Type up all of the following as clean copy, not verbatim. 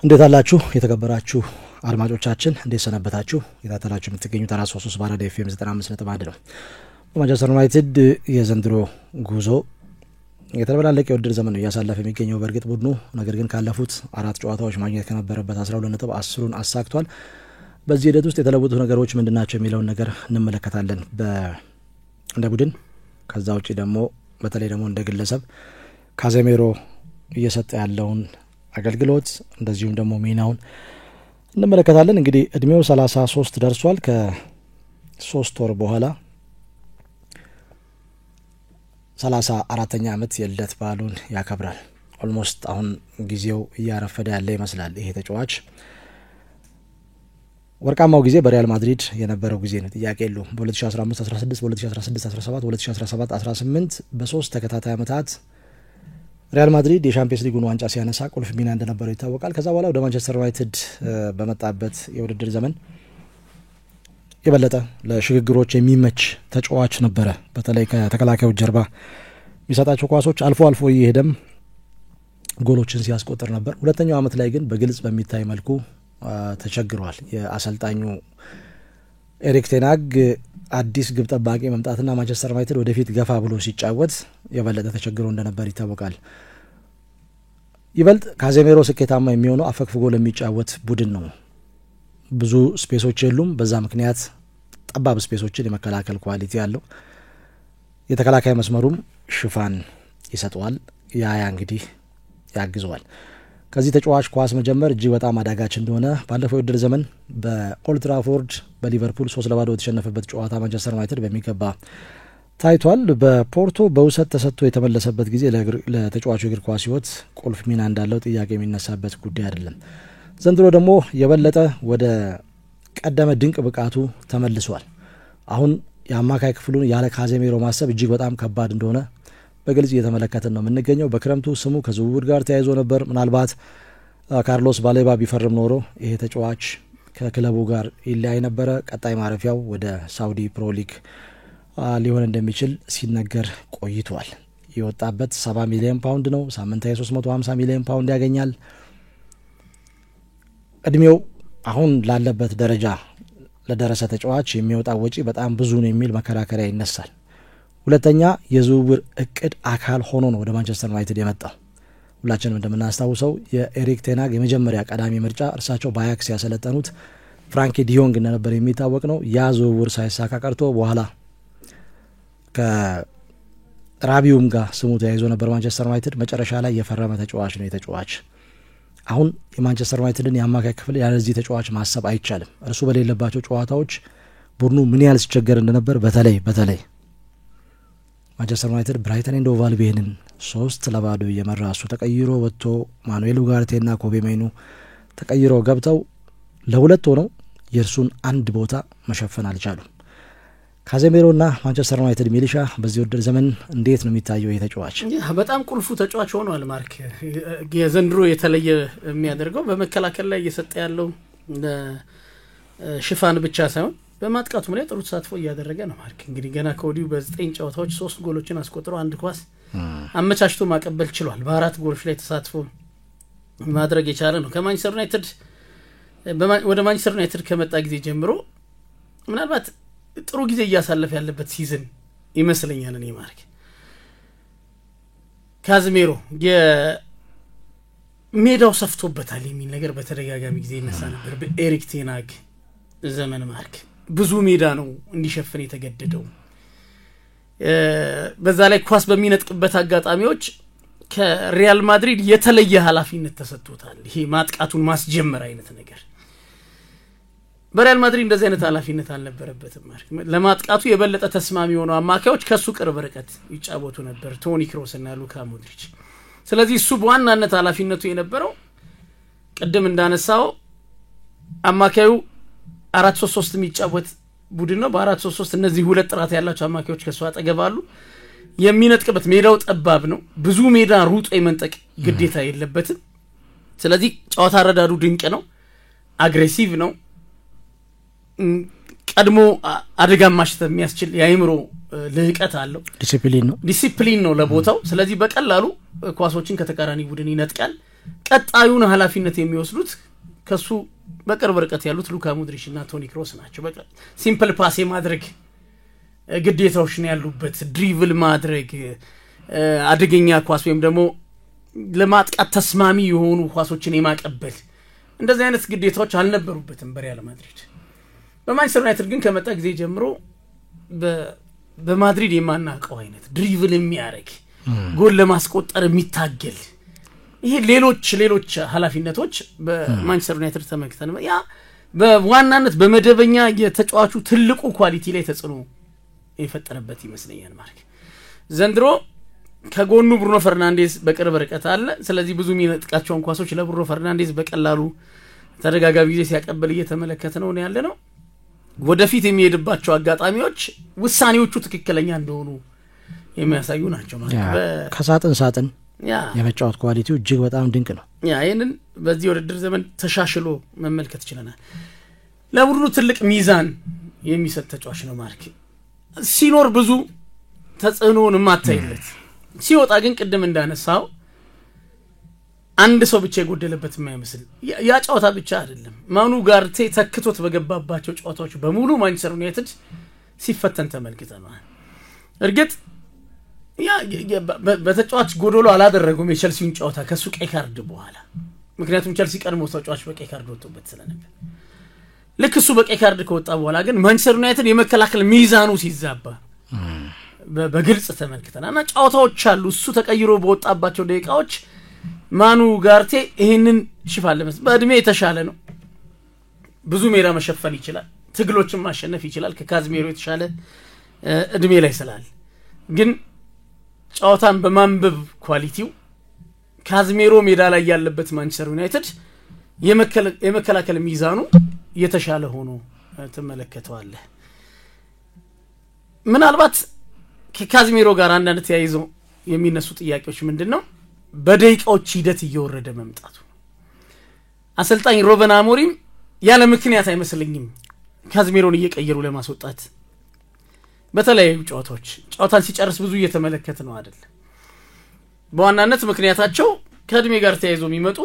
እንዴት አላችሁ የተከበራችሁ አድማጮቻችን፣ እንዴት ሰነበታችሁ? የታተላችሁ የምትገኙት 433 በአራዳ ኤፍኤም 95.1 ነው። በማንቸስተር ዩናይትድ የዘንድሮ ጉዞ የተደበላለቀ የውድድር ዘመን ነው እያሳለፈ የሚገኘው በእርግጥ ቡድኑ ነገር ግን ካለፉት አራት ጨዋታዎች ማግኘት ከነበረበት 12 ነጥብ 10ሩን አሳክቷል። በዚህ ሂደት ውስጥ የተለወጡ ነገሮች ምንድን ናቸው የሚለውን ነገር እንመለከታለን እንደ ቡድን። ከዛ ውጭ ደግሞ በተለይ ደግሞ እንደ ግለሰብ ካዜሜሮ እየሰጠ ያለውን አገልግሎት እንደዚሁም ደግሞ ሚናውን እንመለከታለን። እንግዲህ እድሜው 33 ደርሷል። ከ3 ወር በኋላ 34ኛ ዓመት የልደት በዓሉን ያከብራል። Almost አሁን ጊዜው እያረፈደ ያለ ይመስላል። ይሄ ተጫዋች ወርቃማው ጊዜ በሪያል ማድሪድ የነበረው ጊዜ ነው፣ ጥያቄ የለውም። በ2015 16፣ በ2016 17፣ በ2017 18 በሶስት ተከታታይ ዓመታት ሪያል ማድሪድ የሻምፒየንስ ሊጉን ዋንጫ ሲያነሳ ቁልፍ ሚና እንደነበረው ይታወቃል። ከዛ በኋላ ወደ ማንቸስተር ዩናይትድ በመጣበት የውድድር ዘመን የበለጠ ለሽግግሮች የሚመች ተጫዋች ነበረ። በተለይ ከተከላካዮች ጀርባ የሚሰጣቸው ኳሶች አልፎ አልፎ እየሄደም ጎሎችን ሲያስቆጥር ነበር። ሁለተኛው ዓመት ላይ ግን በግልጽ በሚታይ መልኩ ተቸግሯል። የአሰልጣኙ ኤሪክ ቴንሃግ አዲስ ግብ ጠባቂ መምጣትና ማንቸስተር ዩናይትድ ወደፊት ገፋ ብሎ ሲጫወት የበለጠ ተቸግሮ እንደነበር ይታወቃል። ይበልጥ ካዜሜሮ ስኬታማ የሚሆነው አፈግፍጎ ለሚጫወት ቡድን ነው። ብዙ space ኦች የሉም። በዛ ምክንያት ጠባብ space ኦችን የመከላከል quality ያለው የተከላካይ መስመሩም ሽፋን ይሰጠዋል። ያ እንግዲህ ያግዘዋል። ከዚህ ተጫዋች ኳስ መጀመር እጅግ በጣም አዳጋች እንደሆነ ባለፈው የውድድር ዘመን በኦልድትራፎርድ በሊቨርፑል 3-0 የተሸነፈበት ጨዋታ ማንቸስተር ዩናይትድ በሚገባ ታይቷል። በፖርቶ በውሰት ተሰጥቶ የተመለሰበት ጊዜ ለተጫዋቹ የእግር ኳስ ሕይወት ቁልፍ ሚና እንዳለው ጥያቄ የሚነሳበት ጉዳይ አይደለም። ዘንድሮ ደግሞ የበለጠ ወደ ቀደመ ድንቅ ብቃቱ ተመልሷል። አሁን የአማካይ ክፍሉን ያለ ካዜሜሮ ማሰብ እጅግ በጣም ከባድ እንደሆነ በግልጽ እየተመለከትን ነው የምንገኘው። በክረምቱ ስሙ ከዝውውር ጋር ተያይዞ ነበር። ምናልባት ካርሎስ ባሌባ ቢፈርም ኖሮ ይሄ ተጫዋች ከክለቡ ጋር ይለያይ ነበረ። ቀጣይ ማረፊያው ወደ ሳውዲ ፕሮ ሊግ ሊሆን እንደሚችል ሲነገር ቆይቷል። የወጣበት 70 ሚሊዮን ፓውንድ ነው። ሳምንታዊ 350 ሚሊዮን ፓውንድ ያገኛል። እድሜው አሁን ላለበት ደረጃ ለደረሰ ተጫዋች የሚወጣ ወጪ በጣም ብዙ ነው የሚል መከራከሪያ ይነሳል። ሁለተኛ የዝውውር እቅድ አካል ሆኖ ነው ወደ ማንቸስተር ዩናይትድ የመጣው። ሁላችንም እንደምናስታውሰው የኤሪክ ቴንሃግ የመጀመሪያ ቀዳሚ ምርጫ እርሳቸው በአያክስ ያሰለጠኑት ፍራንኪ ዲዮንግ እንደነበር የሚታወቅ ነው። ያ ዝውውር ሳይሳካ ቀርቶ በኋላ ከራቢውም ጋር ስሙ ተያይዞ ነበር ማንቸስተር ዩናይትድ። መጨረሻ ላይ የፈረመ ተጫዋች ነው የተጫዋች አሁን የማንቸስተር ዩናይትድን የአማካይ ክፍል ያለዚህ ተጫዋች ማሰብ አይቻልም። እርሱ በሌለባቸው ጨዋታዎች ቡድኑ ምን ያህል ሲቸገር እንደነበር በተለይ በተለይ ማንቸስተር ዩናይትድ ብራይተን ኤንድ ሆቭ አልቢዮንን 3-0 እየመራ እሱ ተቀይሮ ወጥቶ ማኑኤል ኡጋርቴና ኮቤ ሜኑ ተቀይሮ ገብተው ለሁለት ሆነው የእርሱን አንድ ቦታ መሸፈን አልቻሉም። ካዜሜሮና ማንቸስተር ዩናይትድ ሚሊሻ በዚህ ውድድር ዘመን እንዴት ነው የሚታየው ይህ ተጫዋች? በጣም ቁልፉ ተጫዋች ሆኗል። ማርክ፣ የዘንድሮ የተለየ የሚያደርገው በመከላከል ላይ እየሰጠ ያለው ሽፋን ብቻ ሳይሆን በማጥቃቱም ላይ ጥሩ ተሳትፎ እያደረገ ነው። ማርክ፣ እንግዲህ ገና ከወዲሁ በዘጠኝ ጨዋታዎች ሶስት ጎሎችን አስቆጥሮ አንድ ኳስ አመቻችቶ ማቀበል ችሏል። በአራት ጎሎች ላይ ተሳትፎ ማድረግ የቻለ ነው። ከማንቸስተር ዩናይትድ ወደ ማንቸስተር ዩናይትድ ከመጣ ጊዜ ጀምሮ ምናልባት ጥሩ ጊዜ እያሳለፈ ያለበት season ይመስለኛል። እኔ ማርክ፣ ካዝሜሮ የሜዳው ሰፍቶበታል የሚል ነገር በተደጋጋሚ ጊዜ ይነሳ ነበር። በኤሪክ ቴንሃግ ዘመን ማርክ፣ ብዙ ሜዳ ነው እንዲሸፍን የተገደደው። በዛ ላይ ኳስ በሚነጥቅበት አጋጣሚዎች ከሪያል ማድሪድ የተለየ ኃላፊነት ተሰጥቶታል። ይሄ ማጥቃቱን ማስጀመር አይነት ነገር በሪያል ማድሪድ እንደዚህ አይነት ኃላፊነት አልነበረበትም። ለማጥቃቱ የበለጠ ተስማሚ የሆኑ አማካዮች ከሱ ቅርብ ርቀት ይጫወቱ ነበር፣ ቶኒ ክሮስ እና ሉካ ሞድሪች። ስለዚህ እሱ በዋናነት ኃላፊነቱ የነበረው ቅድም እንዳነሳው አማካዩ 4-3-3 የሚጫወት ቡድን ነው። በ4-3-3 እነዚህ ሁለት ጥራት ያላቸው አማካዮች ከእሱ አጠገብ አሉ። የሚነጥቅበት ሜዳው ጠባብ ነው። ብዙ ሜዳ ሩጦ የመንጠቅ ግዴታ የለበትም። ስለዚህ ጨዋታ አረዳዱ ድንቅ ነው። Aggressive ነው። ቀድሞ አደጋ ማሽተት የሚያስችል የአእምሮ ልህቀት አለው። ዲሲፕሊን ነው። ዲሲፕሊን ነው ለቦታው። ስለዚህ በቀላሉ ኳሶችን ከተቃራኒ ቡድን ይነጥቃል። ቀጣዩን ኃላፊነት የሚወስዱት ከሱ በቅርብ ርቀት ያሉት ሉካ ሞድሪች እና ቶኒ ክሮስ ናቸው። Simple pass የማድረግ ግዴታዎች ነው ያሉበት። Dribble ማድረግ፣ አደገኛ ኳስ ወይም ደግሞ ለማጥቃት ተስማሚ የሆኑ ኳሶችን የማቀበል እንደዚህ አይነት ግዴታዎች አልነበሩበትም በሪያል ማድሪድ። በማንቸስተር ዩናይትድ ግን ከመጣ ጊዜ ጀምሮ በማድሪድ የማናውቀው አይነት dribble የሚያደርግ፣ ጎል ለማስቆጠር የሚታገል፣ ይሄ ሌሎች ኃላፊነቶች በማንቸስተር ዩናይትድ ተመልክተን ያ በዋናነት በመደበኛ የተጫዋቹ ትልቁ quality ላይ ተጽዕኖ የፈጠረበት ይመስለኛል። ማለት ዘንድሮ ከጎኑ ብሩኖ ፈርናንዴዝ በቅርብ ርቀት አለ። ስለዚህ ብዙ የሚነጥቃቸውን ኳሶች ለብሩኖ ፈርናንዴዝ በቀላሉ ተደጋጋሚ ጊዜ ሲያቀብል እየተመለከት ነው ያለ ነው። ወደፊት የሚሄድባቸው አጋጣሚዎች ውሳኔዎቹ ትክክለኛ እንደሆኑ የሚያሳዩ ናቸው። ማለት ከሳጥን ሳጥን የመጫወት quality ው እጅግ በጣም ድንቅ ነው። Yeah፣ ይህንን በዚህ ውድድር ዘመን ተሻሽሎ መመልከት ችለናል። ለቡድኑ ትልቅ ሚዛን የሚሰጥ ተጫዋች ነው። ማርክ ሲኖር ብዙ ተጽዕኖውን የማታይለት፣ ሲወጣ ግን ቅድም እንዳነሳው አንድ ሰው ብቻ የጎደለበት የማይመስል። ያ ጨዋታ ብቻ አይደለም። ማኑ ኡጋርቴ ተክቶት በገባባቸው ጨዋታዎች በሙሉ ማንቸስተር ዩናይትድ ሲፈተን ተመልክተነዋል። እርግጥ ያ በተጫዋች ጎዶሎ አላደረጉም የቸልሲውን ጨዋታ ከሱ ቀይ ካርድ በኋላ፣ ምክንያቱም ቸልሲ ቀድሞ ተጫዋች በቀይ ካርድ ወጥቶበት ስለነበር። ልክ እሱ በቀይ ካርድ ከወጣ በኋላ ግን ማንቸስተር ዩናይትድ የመከላከል ሚዛኑ ሲዛባ በግልጽ ተመልክተናል። እና ጨዋታዎች አሉ እሱ ተቀይሮ በወጣባቸው ደቂቃዎች ማኑ ኡጋርቴ ይህንን ሽፋን ለመስ በእድሜ የተሻለ ነው። ብዙ ሜዳ መሸፈን ይችላል። ትግሎችን ማሸነፍ ይችላል። ከካዝሜሮ የተሻለ እድሜ ላይ ስላለ ግን ጨዋታን በማንበብ quality ው ካዝሜሮ ሜዳ ላይ ያለበት ማንቸስተር ዩናይትድ የመከላከል ሚዛኑ የተሻለ ሆኖ ትመለከተዋለህ። ምናልባት ከካዝሜሮ ጋር አንዳንድ ተያይዘው የሚነሱ ጥያቄዎች ምንድን ነው? በደቂቃዎች ሂደት እየወረደ መምጣቱ። አሰልጣኝ ሮበን አሞሪም ያለ ምክንያት አይመስለኝም ካዝሜሮን እየቀየሩ ለማስወጣት በተለያዩ ጨዋታዎች ጨዋታን ሲጨርስ ብዙ እየተመለከት ነው አይደል? በዋናነት ምክንያታቸው ከእድሜ ጋር ተያይዞ የሚመጡ፣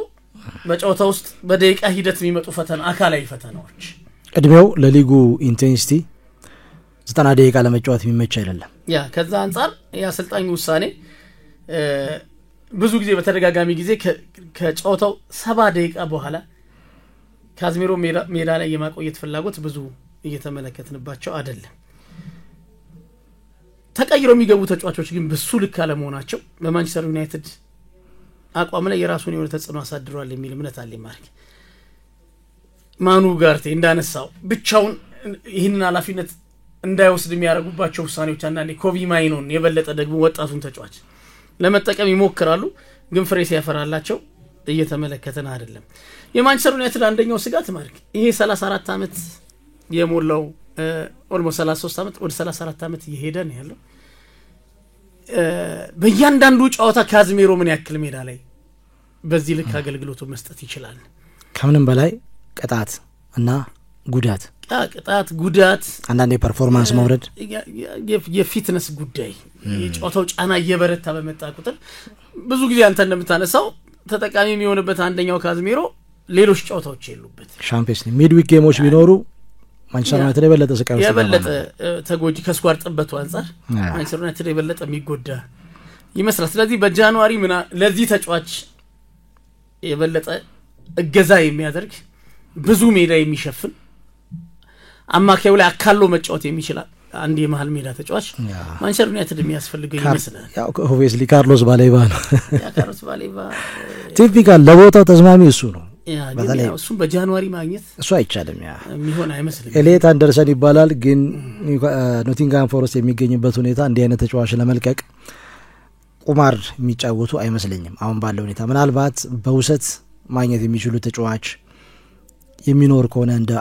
በጨዋታ ውስጥ በደቂቃ ሂደት የሚመጡ ፈተና፣ አካላዊ ፈተናዎች። እድሜው ለሊጉ intensity 90 ደቂቃ ለመጫወት የሚመች አይደለም። Yeah፣ ከዛ አንጻር የአሰልጣኙ ውሳኔ ብዙ ጊዜ በተደጋጋሚ ጊዜ ከጨዋታው 70 ደቂቃ በኋላ ካዝሜሮ ሜዳ ላይ የማቆየት ፍላጎት ብዙ እየተመለከትንባቸው አይደለም። ተቀይረው የሚገቡ ተጫዋቾች ግን በሱ ልክ አለመሆናቸው በማንቸስተር ዩናይትድ አቋም ላይ የራሱን የሆነ ተጽዕኖ አሳድሯል የሚል እምነት አለ። ማርክ ማኑ ኡጋርቴ እንዳነሳው ብቻውን ይህንን ኃላፊነት እንዳይወስድ የሚያደርጉባቸው ውሳኔዎች አንዳንዴ ኮቢ ማይኖን የበለጠ ደግሞ ወጣቱን ተጫዋች ለመጠቀም ይሞክራሉ፣ ግን ፍሬ ሲያፈራላቸው እየተመለከተን አይደለም። የማንቸስተር ዩናይትድ አንደኛው ስጋት ማርክ ይሄ 34 ዓመት የሞላው፣ almost 33 ዓመት፣ ወደ 34 ዓመት እየሄደ ነው ያለው። በእያንዳንዱ ጨዋታ ካዝሜሮ ምን ያክል ሜዳ ላይ በዚህ ልክ አገልግሎቱ መስጠት ይችላል? ከምንም በላይ ቅጣት እና ጉዳት። ቅጣት፣ ጉዳት፣ አንዳንድ የ performance መውረድ። የ fitness ጉዳይ፣ የጨዋታው ጫና እየበረታ በመጣ ቁጥር ብዙ ጊዜ አንተ እንደምታነሳው ተጠቃሚ የሚሆንበት አንደኛው ካዝሜሮ ሌሎች ጨዋታዎች የሉበት። ሻምፒየንስ ሊግ midweek game ኦች ቢኖሩ ማንቸስተር ዩናይትድ የበለጠ ስቃይ ውስጥ የበለጠ ተጎጂ፣ ከ squad ጥበቱ አንጻር ማንቸስተር ዩናይትድ የበለጠ የሚጎዳ ይመስላል። ስለዚህ በ January ምና ለዚህ ተጫዋች የበለጠ እገዛ የሚያደርግ፣ ብዙ ሜዳ የሚሸፍን፣ አማካዩ ላይ አካሎ መጫወት የሚችል አንድ የመሀል ሜዳ ተጫዋች ማንቸስተር ዩናይትድ የሚያስፈልገው ይመስላል። Obviously ካርሎስ ባሌባ ነው። ካርሎስ ባሌባ። Typical ለቦታው ተስማሚ እሱ ነው። እሱም በ January ማግኘት እሱ አይቻልም። ያ የሚሆን አይመስልም። ኤሊየት አንደርሰን ይባላል፣ ግን ኖቲንግሃም ፎረስት የሚገኝበት ሁኔታ እንዲህ አይነት ተጫዋች ለመልቀቅ ቁማር የሚጫወቱ አይመስለኝም። አሁን ባለው ሁኔታ ምናልባት በውሰት ማግኘት የሚችሉ ተጫዋች የሚኖር ከሆነ እንደ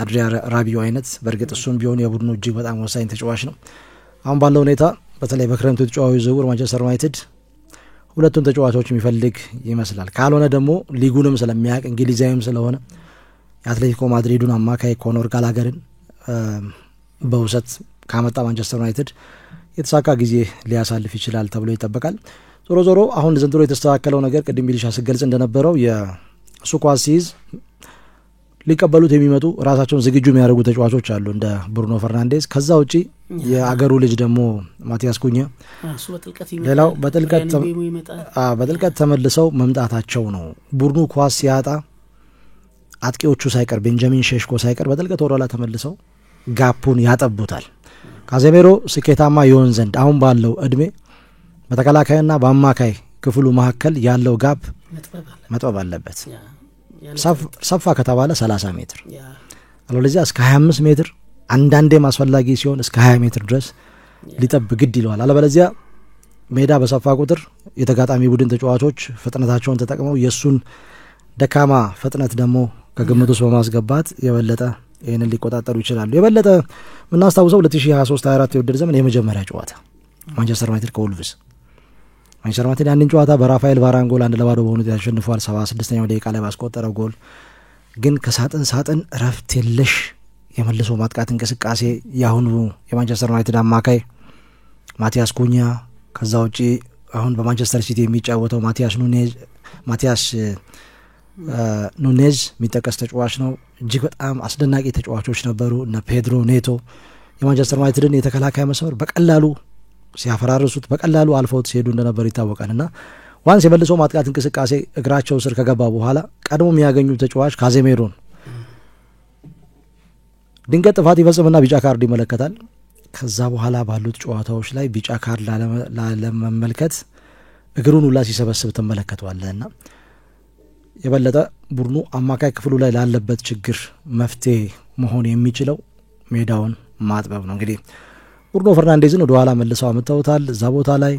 አድሪያ ራቢዮ አይነት። በእርግጥ እሱም ቢሆን የቡድኑ እጅግ በጣም ወሳኝ ተጫዋች ነው። አሁን ባለው ሁኔታ በተለይ በክረምቱ ተጫዋች ዝውውር ማንቸስተር ዩናይትድ ሁለቱን ተጫዋቾች የሚፈልግ ይመስላል። ካልሆነ ደግሞ ሊጉንም ስለሚያውቅ፣ እንግሊዛዊም ስለሆነ የአትሌቲኮ ማድሪዱን አማካይ ኮኖር ጋላገርን በውሰት ካመጣ ማንቸስተር ዩናይትድ የተሳካ ጊዜ ሊያሳልፍ ይችላል ተብሎ ይጠበቃል። ዞሮ ዞሮ አሁን ዘንድሮ የተስተካከለው ነገር ቅድም ቢልሻ ስገልጽ እንደነበረው የእሱ ኳስ ሲይዝ ሊቀበሉት የሚመጡ ራሳቸውን ዝግጁ የሚያደርጉ ተጫዋቾች አሉ እንደ ብሩኖ ፈርናንዴዝ። ከዛ ውጪ የአገሩ ልጅ ደግሞ ማቲያስ ኩኛ፣ ሌላው በጥልቀት ተመልሰው መምጣታቸው ነው። ቡድኑ ኳስ ሲያጣ አጥቂዎቹ ሳይቀር፣ ቤንጃሚን ሼሽኮ ሳይቀር በጥልቀት ወደኋላ ተመልሰው gap ኡን ያጠቡታል። ካዜሜሮ ስኬታማ ይሆን ዘንድ አሁን ባለው እድሜ በተከላካይና በአማካይ ክፍሉ መካከል ያለው gap መጥበብ አለበት። ሰፋ ከተባለ 30 ሜትር፣ አለበለዚያ እስከ 25 ሜትር፣ አንዳንዴም አስፈላጊ ሲሆን እስከ 20 ሜትር ድረስ ሊጠብ ግድ ይለዋል። አለበለዚያ ሜዳ በሰፋ ቁጥር የተጋጣሚ ቡድን ተጫዋቾች ፍጥነታቸውን ተጠቅመው የእሱን ደካማ ፍጥነት ደግሞ ከግምት ውስጥ በማስገባት የበለጠ ይህንን ሊቆጣጠሩ ይችላሉ። የበለጠ የምናስታውሰው 2023/24 የውድድር ዘመን የመጀመሪያ ጨዋታ ማንቸስተር ዩናይትድ ከወልቭስ። ማንቸስተር ዩናይትድ ያንን ጨዋታ በራፋኤል ቫራን ጎል 1-0 በሆነ ውጤት አሸንፏል። 76ኛው ደቂቃ ላይ ባስቆጠረው ጎል ግን ከሳጥን ሳጥን እረፍት የለሽ የመልሶ ማጥቃት እንቅስቃሴ የአሁኑ የማንቸስተር ዩናይትድ አማካይ ማቲያስ ኩኛ፣ ከዛ ውጪ አሁን በማንቸስተር ሲቲ የሚጫወተው ማቲያስ ኑኔዝ የሚጠቀስ ተጫዋች ነው። እጅግ በጣም አስደናቂ ተጫዋቾች ነበሩ። እነ ፔድሮ ኔቶ የማንቸስተር ዩናይትድን የተከላካይ መስመር በቀላሉ ሲያፈራርሱት፣ በቀላሉ አልፈውት ሲሄዱ እንደነበር ይታወቃል። እና once የመልሶ ማጥቃት እንቅስቃሴ እግራቸው ስር ከገባ በኋላ ቀድሞ የሚያገኙ ተጫዋች ካዜሜሮን ድንገት ጥፋት ይፈጽምና ቢጫ ካርድ ይመለከታል። ከዛ በኋላ ባሉት ጨዋታዎች ላይ ቢጫ ካርድ ላለመመልከት እግሩን ሁላ ሲሰበስብ ትመለከተዋለህ። እና የበለጠ ቡድኑ አማካይ ክፍሉ ላይ ላለበት ችግር መፍትሄ መሆን የሚችለው ሜዳውን ማጥበብ ነው። እንግዲህ ብሩኖ ፈርናንዴዝን ወደ ኋላ መልሰው አምጥተውታል። እዛ ቦታ ላይ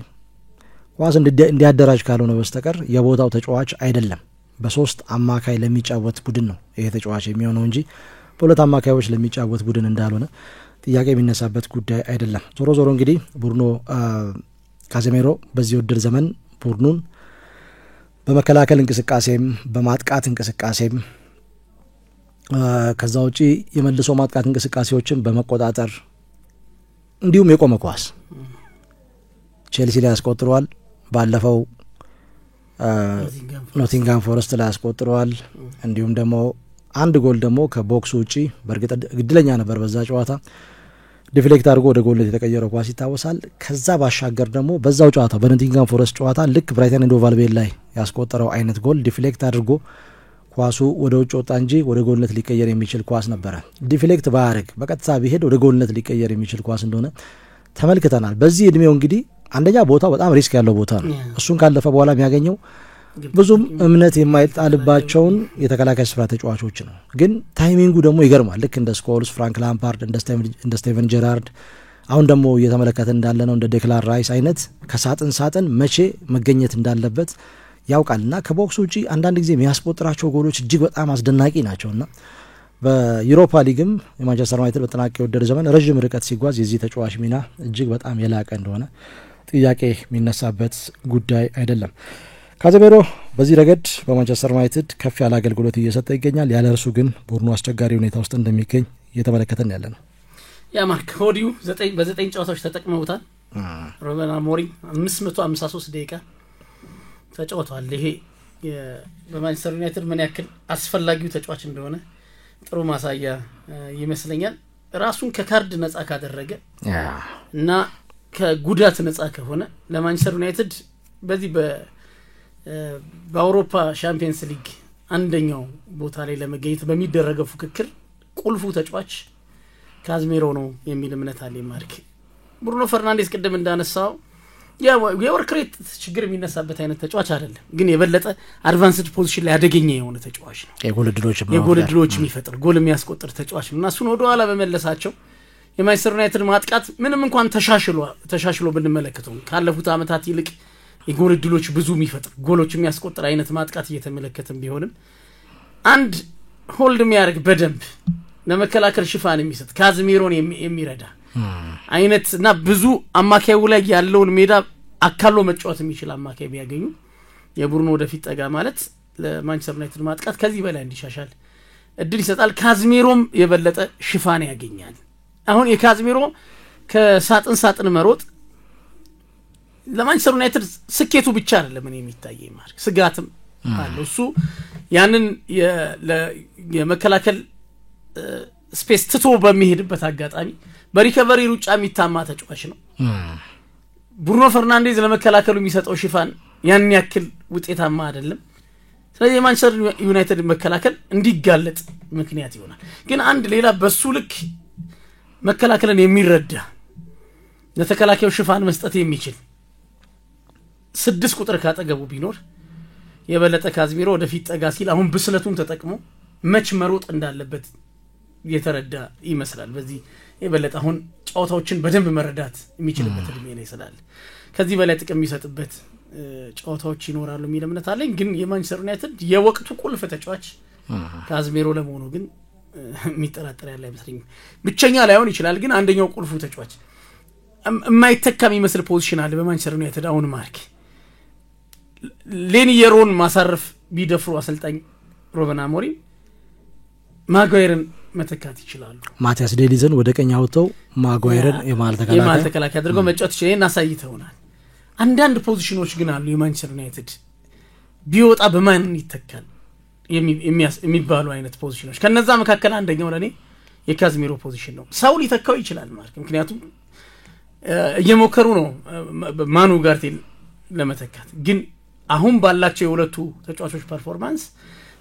ኳስ እንዲያደራጅ ካልሆነ በስተቀር የቦታው ተጫዋች አይደለም። በሶስት አማካይ ለሚጫወት ቡድን ነው ይሄ ተጫዋች የሚሆነው እንጂ በሁለት አማካዮች ለሚጫወት ቡድን እንዳልሆነ ጥያቄ የሚነሳበት ጉዳይ አይደለም። ዞሮ ዞሮ እንግዲህ ቡድኑ ካዜሜሮ በዚህ ውድድር ዘመን ቡድኑን በመከላከል እንቅስቃሴም በማጥቃት እንቅስቃሴም፣ ከዛ ውጪ የመልሶ ማጥቃት እንቅስቃሴዎችን በመቆጣጠር፣ እንዲሁም የቆመ ኳስ ቼልሲ ላይ አስቆጥረዋል። ባለፈው ኖቲንጋም ፎረስት ላይ አስቆጥረዋል። እንዲሁም ደግሞ አንድ ጎል ደግሞ ከ box ኡ ውጪ፣ በእርግጥ እድለኛ ነበር በዛ ጨዋታ፣ deflect አድርጎ ወደ ጎልነት የተቀየረው ኳስ ይታወሳል። ከዛ ባሻገር ደግሞ በዛው ጨዋታ በኖቲንጋም ፎረስት ጨዋታ ልክ ብራይተን ኤንድ ሆቭ አልቢዮን ላይ ያስቆጠረው አይነት ጎል deflect አድርጎ ኳሱ ወደ ውጭ ወጣ እንጂ ወደ ጎልነት ሊቀየር የሚችል ኳስ ነበረ። Deflect ባያደርግ በቀጥታ ቢሄድ ወደ ጎልነት ሊቀየር የሚችል ኳስ እንደሆነ ተመልክተናል። በዚህ እድሜው እንግዲህ አንደኛ ቦታው በጣም risk ያለው ቦታ ነው። እሱን ካለፈ በኋላ የሚያገኘው ብዙም እምነት የማይጣልባቸውን የተከላካይ ስፍራ ተጫዋቾች ነው። ግን timing ኡ ደግሞ ይገርማል። ልክ እንደ ስኮልስ፣ ፍራንክ ላምፓርድ፣ እንደ ስቴቨን ጀራርድ፣ አሁን ደግሞ እየተመለከተ እንዳለ ነው እንደ ዴክላን ራይስ አይነት ከሳጥን ሳጥን መቼ መገኘት እንዳለበት ያውቃል። እና ከ box ውጪ አንዳንድ ጊዜ የሚያስቆጥራቸው ጎሎች እጅግ በጣም አስደናቂ ናቸው። እና በዩሮፓ ሊግም የማንቸስተር ዩናይትድ በተጠናቀቀ የውድድር ዘመን ረዥም ርቀት ሲጓዝ የዚህ ተጫዋች ሚና እጅግ በጣም የላቀ እንደሆነ ጥያቄ የሚነሳበት ጉዳይ አይደለም። ካዜሜሮ በዚህ ረገድ በማንቸስተር ዩናይትድ ከፍ ያለ አገልግሎት እየሰጠ ይገኛል። ያለ እርሱ ግን ቡድኑ አስቸጋሪ ሁኔታ ውስጥ እንደሚገኝ እየተመለከተን ያለ ነው። Yeah ማርክ፣ ከወዲሁ በዘጠኝ ጨዋታዎች ተጠቅመውታል። ሩበን አሞሪም 553 ደቂቃ ተጫውተዋል። ይሄ በማንቸስተር ዩናይትድ ምን ያክል አስፈላጊው ተጫዋች እንደሆነ ጥሩ ማሳያ ይመስለኛል። ራሱን ከካርድ ነጻ ካደረገ እና ከጉዳት ነጻ ከሆነ ለማንቸስተር ዩናይትድ በዚህ በአውሮፓ ሻምፒየንስ ሊግ አንደኛው ቦታ ላይ ለመገኘት በሚደረገው ፉክክር ቁልፉ ተጫዋች ካዝሜሮ ነው የሚል እምነት አለ። ማርክ፣ ብሩኖ ፈርናንዴስ ቅድም እንዳነሳው የ work rate ችግር የሚነሳበት አይነት ተጫዋች አይደለም፣ ግን የበለጠ advanced position ላይ አደገኛ የሆነ ተጫዋች ነው። የጎል እድሎች የጎል እድሎች የሚፈጥር፣ ጎል የሚያስቆጥር ተጫዋች ነው። እና እሱን ወደ ኋላ በመለሳቸው የማንቸስተር ዩናይትድ ማጥቃት ምንም እንኳን ተሻሽሎ ብንመለከተው፣ ካለፉት ዓመታት ይልቅ የጎል እድሎች ብዙ የሚፈጥር፣ ጎሎች የሚያስቆጥር አይነት ማጥቃት እየተመለከትን ቢሆንም፣ አንድ hold የሚያደርግ፣ በደንብ ለመከላከል ሽፋን የሚሰጥ፣ ካዝሜሮን የሚረዳ አይነት እና ብዙ አማካዩ ላይ ያለውን ሜዳ አካሎ መጫወት የሚችል አማካይ ቢያገኙ የቡድኑ ወደፊት ጠጋ ማለት ለማንቸስተር ዩናይትድ ማጥቃት ከዚህ በላይ እንዲሻሻል እድል ይሰጣል። ካዝሜሮም የበለጠ ሽፋን ያገኛል። አሁን የካዝሜሮ ከሳጥን ሳጥን መሮጥ ለማንቸስተር ዩናይትድ ስኬቱ ብቻ አይደለም እኔ የሚታየኝ ማርክ፣ ስጋትም አለው። እሱ ያንን የመከላከል space ትቶ በሚሄድበት አጋጣሚ በ recovery ሩጫ የሚታማ ተጫዋች ነው። ብሩኖ ፈርናንዴዝ ለመከላከሉ የሚሰጠው ሽፋን ያን ያክል ውጤታማ አይደለም። ስለዚህ የማንቸስተር ዩናይትድ መከላከል እንዲጋለጥ ምክንያት ይሆናል። ግን አንድ ሌላ በሱ ልክ መከላከልን የሚረዳ፣ ለተከላካዩ ሽፋን መስጠት የሚችል 6 ቁጥር ካጠገቡ ቢኖር የበለጠ ካዝሚሮ ወደፊት ጠጋ ሲል አሁን ብስለቱን ተጠቅሞ መች መሮጥ እንዳለበት የተረዳ ይመስላል። በዚህ የበለጠ አሁን ጨዋታዎችን በደንብ መረዳት የሚችልበት እድሜ ላይ ስላለ ከዚህ በላይ ጥቅም የሚሰጥበት ጨዋታዎች ይኖራሉ የሚል እምነት አለኝ። ግን የማንቸስተር ዩናይትድ የወቅቱ ቁልፍ ተጫዋች ካዝሜሮ ለመሆኑ ግን የሚጠራጠር ያለ አይመስለኝም። ብቸኛ ላይሆን ይችላል፣ ግን አንደኛው ቁልፉ ተጫዋች፣ የማይተካ የሚመስል position አለ በማንቸስተር ዩናይትድ። አሁን ማርክ፣ ሌኒ የሮን ማሳረፍ ቢደፍሩ አሰልጣኝ ሩበን አሞሪም ማጓየርን መተካት ይችላሉ። ማቲያስ ዴሊትን ወደ ቀኝ አውጥተው ማጓየርን የመሀል የመሀል ተከላካይ አድርገው መጫወት ይችላል። ይህን አሳይተውናል። አንዳንድ ፖዚሽኖች ግን አሉ የማንቸስተር ዩናይትድ ቢወጣ በማን ይተካል የሚባሉ አይነት ፖዚሽኖች። ከነዛ መካከል አንደኛው ለእኔ የካዝሜሮ position ነው። ሰው ሊተካው ይችላል ማለት ምክንያቱም እየሞከሩ ነው ማኑ ኡጋርቴን ለመተካት። ግን አሁን ባላቸው የሁለቱ ተጫዋቾች performance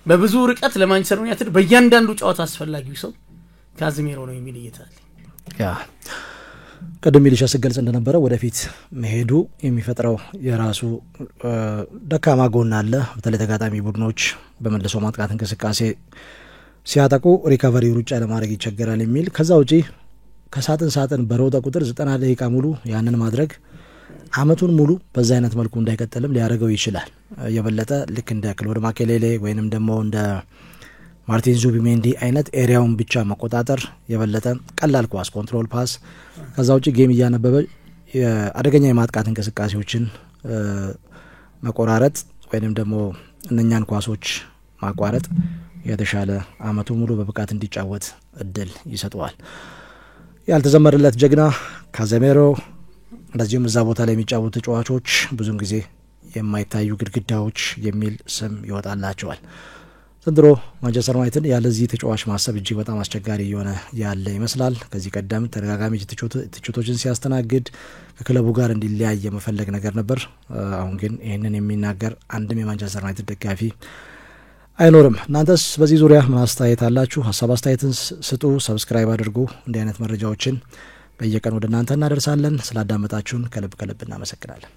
በብዙ ርቀት ለማንቸስተር ዩናይትድ በእያንዳንዱ ጨዋታ አስፈላጊው ሰው ካዝሜሮ ነው የሚል እይታ አለኝ። ያ ቅድም ሚሊሻ ስገልጽ እንደነበረ ወደፊት መሄዱ የሚፈጥረው የራሱ ደካማ ጎን አለ። በተለይ ተጋጣሚ ቡድኖች በመልሶ ማጥቃት እንቅስቃሴ ሲያጠቁ recovery ሩጫ ለማድረግ ይቸገራል የሚል፣ ከዛ ውጪ ከሳጥን ሳጥን በሮጠ ቁጥር 90 ደቂቃ ሙሉ ያንን ማድረግ አመቱን ሙሉ በዛ አይነት መልኩ እንዳይቀጥልም ሊያደርገው ይችላል። የበለጠ ልክ እንደ ክሎድ ማኬሌሌ ወይንም ደግሞ እንደ ማርቲን ዙቢሜንዲ አይነት area ውን ብቻ መቆጣጠር፣ የበለጠ ቀላል ኳስ፣ control pass፣ ከዛ ውጭ game እያነበበ አደገኛ የማጥቃት እንቅስቃሴዎችን መቆራረጥ ወይንም ደግሞ እነኛን ኳሶች ማቋረጥ የተሻለ አመቱ ሙሉ በብቃት እንዲጫወት እድል ይሰጠዋል። ያልተዘመረለት ጀግና ካዘሜሮ፣ እንደዚሁም እዛ ቦታ ላይ የሚጫወቱ ተጫዋቾች ብዙን ጊዜ የማይታዩ ግድግዳዎች የሚል ስም ይወጣላቸዋል። ዘንድሮ ማንቸስተር ዩናይትድ ያለዚህ ተጫዋች ማሰብ እጅግ በጣም አስቸጋሪ እየሆነ ያለ ይመስላል። ከዚህ ቀደም ተደጋጋሚ ትችቶችን ሲያስተናግድ ከክለቡ ጋር እንዲለያይ የመፈለግ ነገር ነበር። አሁን ግን ይህንን የሚናገር አንድም የማንቸስተር ዩናይትድ ደጋፊ አይኖርም። እናንተስ በዚህ ዙሪያ ምን አስተያየት አላችሁ? ሀሳብ አስተያየትን ስጡ፣ subscribe አድርጉ። እንዲህ አይነት መረጃዎችን በየቀን ወደ እናንተ እናደርሳለን። ስላዳመጣችሁን ከልብ ከልብ እናመሰግናለን።